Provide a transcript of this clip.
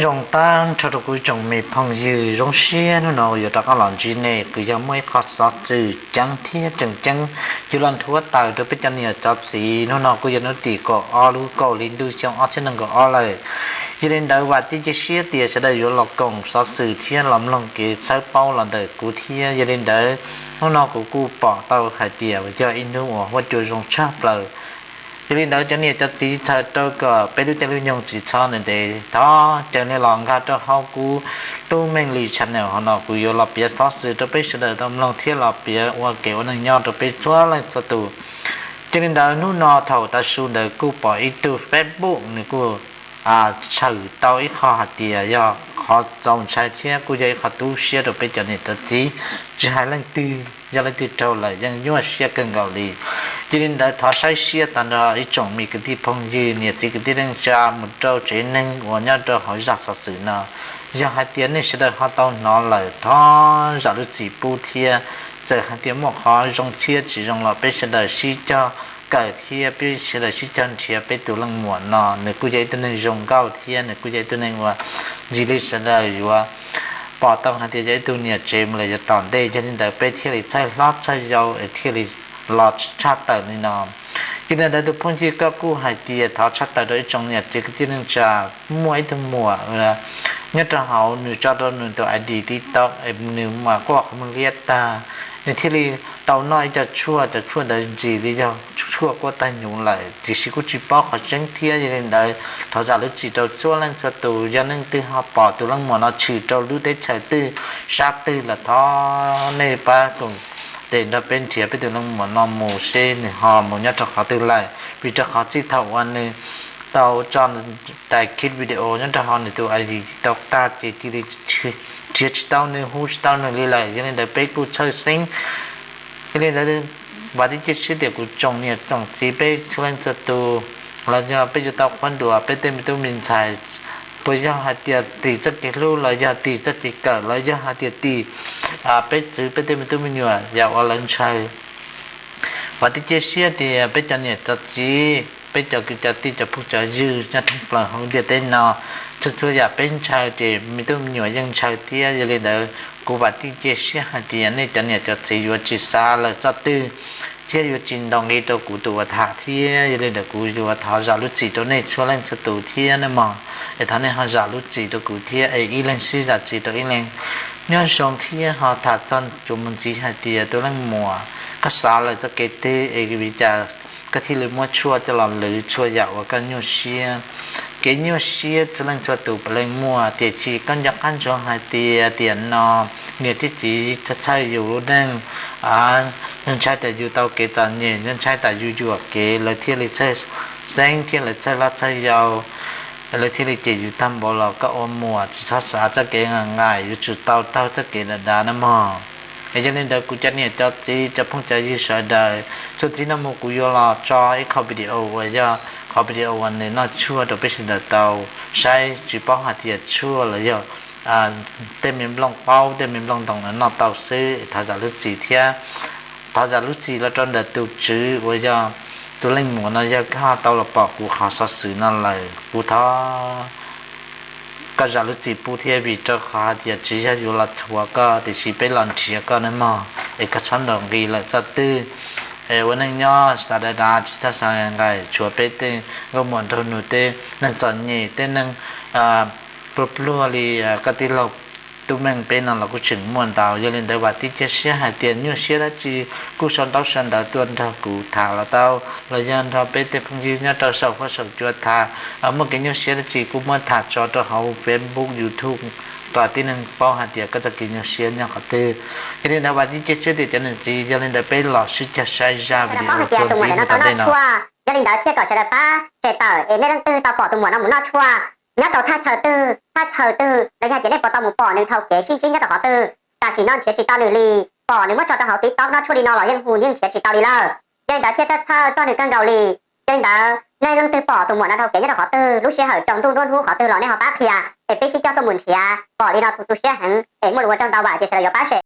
Zoo tag nrho rau kuv tsoom me phooj ywg, zoo siab hnub no yuav rov qab los ntsib nej. Kuv yog muaj ib qho xov xwm ceeb thiab tseem ceeb yuav los nthuav tawm rau peb cov niam cov txiv. Hnub no kuj yog hnub tim kaum ob lub kaum hli ntuj xyoo ob txhiab nees nkaum ob lawm. Yog li ntawd vam thiab cia siab tias sawv daws yuav los koom xov xwm thiab los mloog kev txhawb paub los ntawm kuv thiab. Yog li ntawd hnub no kuv kuj pom tau hais tias yog ib hnub uas huab cua zoo tshaj plaws. Yog li ntawd cov niam cov txiv, txhawm rau kom peb lub caij lub nyoog tsis txhob ntev ntev, thov caw nej los nkag rau hauv kuv tub Meej Lis channel. Hauv no kuv yuav los piav xov xwm rau peb sawv daws tau mloog thiab los piav ua kev ua neej nyob rau peb txhua leej txhua tus. Yog li ntawd hnub no thaum tav su ntawd kuj pom ib tug Facebook nws kuj tshawm tau ib qho hais tias yog qhov txaus ntshai thiab kuj yog ib qho tu siab rau peb cov niam cov txiv, tsis hais leej twg, yog leej twg raug lawm yeej nyuaj siab kawg nkaus li. Yog li ntawd thov saib siab tag nrho ib tsoom me kwv tij phooj ywg, niam txiv kwv tij neej tsa mus rau tsev neeg uas nyob rau hauv zaj xov xwm no. Yog hais tias nej sawv daws ho tau hnov lawm thov zam lub txim pub thiab. Txawm hais tias muaj qhov zoo thiab tsis zoo los peb sawv daws sib cog kawm thiab peb sawv daws sib cog nrhiav peb tus leej muam no. Nws kuj yog ib tug neeg zoo nkauj thiab nws kuj yog ib tug neeg uas ntxim li sawv daws yuav pom tau hais tias yog ib tug niam tsev mus lawm yav tom ntej. Yog li ntawd peb thiaj li txhawj hlob txhawj yau es thiaj li los tshaj tawm li no. Yog li ntawd tus phooj ywg koj kuj hais tias thov tshaj tawm rau ib tsoom niam tsev kwv tij neej tsa, muaj ib tug muam nyob rau hauv nws tso rau nws tus ID TikTok es nws mas quaj qhov muag liab tag, nws thiaj li tau noj ib co tshuaj, cov tshuaj ntawd ntxim li yog tshuaj kuab tag nyuv lawm tiam sis kuj tsis paub qhov tseeb thiab. Yog li ntawd thov zam lub txim rau txhua leej txhua tus, yog leej twg ho pom tus leej muam no tshwm rau lub teb chaws twg sab twg los thov nej pab koom tes nrog peb nrhiav peb tus leej muam no mus seb nws ho mus nyob rau qhov twg lawm, vim rau qhov txij thaum uas nws tau tso tais kib video nyob rau hauv nws tus ID TikTok tag ces cia li nrhiav tsis tau nws, hu tsis tau nws li lawm. Yog li ntawd peb kuj txhawj xeeb. Yog li ntawd vam thiab cia siab tias kuv tsoom niam tsoom txiv peb txhua leej txhua tus los yog peb yuav tau qhuab ntuas peb tej me tub me ntxhais, puas yog hais tias tim txoj kev hlub los yog tim txoj kev kawm los yog hais tias tim peb txwv peb tej me tub me nyuam yam uas lawv ntshaw. Vam thiab cia siab tias peb cov niam cov txiv, peb cov kwv cov tij cov phooj cov ywg nyob thoob plaws hauv ntiaj teb no, txhua txhua yam peb ntshaw ces me tub me nyuam yeej ntshaw thiab. Yog li ntawd kuv vam thiab cia siab hais tias nej cov niam cov txiv yuav tsis xav lawm txoj twg thiab yuav tsis ntaus nqi rau kuv tus uas tham thiab. Yog li ntawd kuv yuav thov zam lub txim rau nej txhua leej txhua tus thiab nawb mog. Es thov nej ho zam lub txim rau kuv thiab es ib leeg sib zam txim rau ib leeg. Nyob zoo thiab ho tham txog txuas mus ntxiv hais tias tus leej muam, koj xav lawm txoj kev twg es vim li cas koj thiaj li muab tshuaj coj los lwv txhua yam uas koj nyuaj siab? Kev nyuaj siab txhua leej txhua tus puav leej muaj, tiam sis koj nco qab ntsoov hais tias tiam no niam thiab txiv txhawj yus lub neej, nws ntshai tas yus tau kev txom nyem, nws ntshai tas yus yuam kev lawv thiaj li txhawj xeeb thiab lawv txhawj hlob txhawj yau, lawv thiaj li cem yus tag npaum los koj ua muam tsis txhob xav txoj kev nqaim nqaim, yuav tsum tau taug txoj kev dav dav nawb mog. Es yog li ntawd kuv cov niam cov txiv cov phooj cov ywg sawv daws, txuas ntxiv no mus kuv yuav los tso ib qho video uas yog qhov video uas nws noj tshuaj rau peb sawv daws tau saib tsis paub hais tias tshuaj los yog tej me nplooj qaub tej me nplooj ntoo no noj tau xwb. Thov zam lub txim thiab thov zam lub txim los rau ntawm tus tswv uas yog tus leej muam no, yog koj tau los pom kuv qhov xov xwm no lawm kuv thov koj zam lub txim pub thiab, vim rau qhov hais tias tsis yog yuav los thuam koj tiam sis peb los nrhiav koj nawb mog. Es koj txhob ntaus nqi lawm txoj twg, es ua neej nyob xav dav dav tsis txhob xav nqaim, tshuav peb tej nkauj muam nraug nus, tej neeg txom nyem, tej neeg pluag pluag li koj tij laug Tub Meej peb no los kuj tseem muaj ntau. Yog li ntawd vam thiab cia siab hais tias nyuaj siab dab tsi kuj sau ntaub sau ntawv tuaj nrog kuv tham los tau, los yog nrog peb tej phooj ywg nyob rau saum huab saum cua tham. Muaj kev nyuaj siab dab tsi kuj muab tham tso rau hauv Facebook, YouTube kom tib neeg paub hais tias koj txoj kev nyuaj siab nyob qhov twg. Yog li ntawd vam thiab cia siab tias cov niam txiv, yog li ntawd peb los sib cog saib zaj video txuas ntxiv mus tom ntej no. Yog li ntawd thiaj kom sawv daws pab share tawm es nej leej twg tau pom tus muam no mus noj tshuaj nyob rau thaj chaw twg, thaj chaw twg los yog hais tias nej puas tau mus pom nws dhau kev sib ntsib nyob rau qhov twg. Tam sim no nrhiav tsis tau nws li, pom nws muab tso rau hauv TikTok noj tshuaj li no los yeej hu yeej nrhiav tsis tau li lawm. Yog li ntawd thiaj txhawj txog nws kawg nkaus li. Yog li ntawd nej leej twg pom tus muam no dhau kev nyob rau qhov twg, lub sij hawm tsaus ntuj nruab hnub qhov twg los nej ho pab qhia es peb sib cog tuaj mus nrhiav. Pom li no tu tu siab heev es muaj lus ua tsaug ntau, vam tias sawv daws yuav pab share.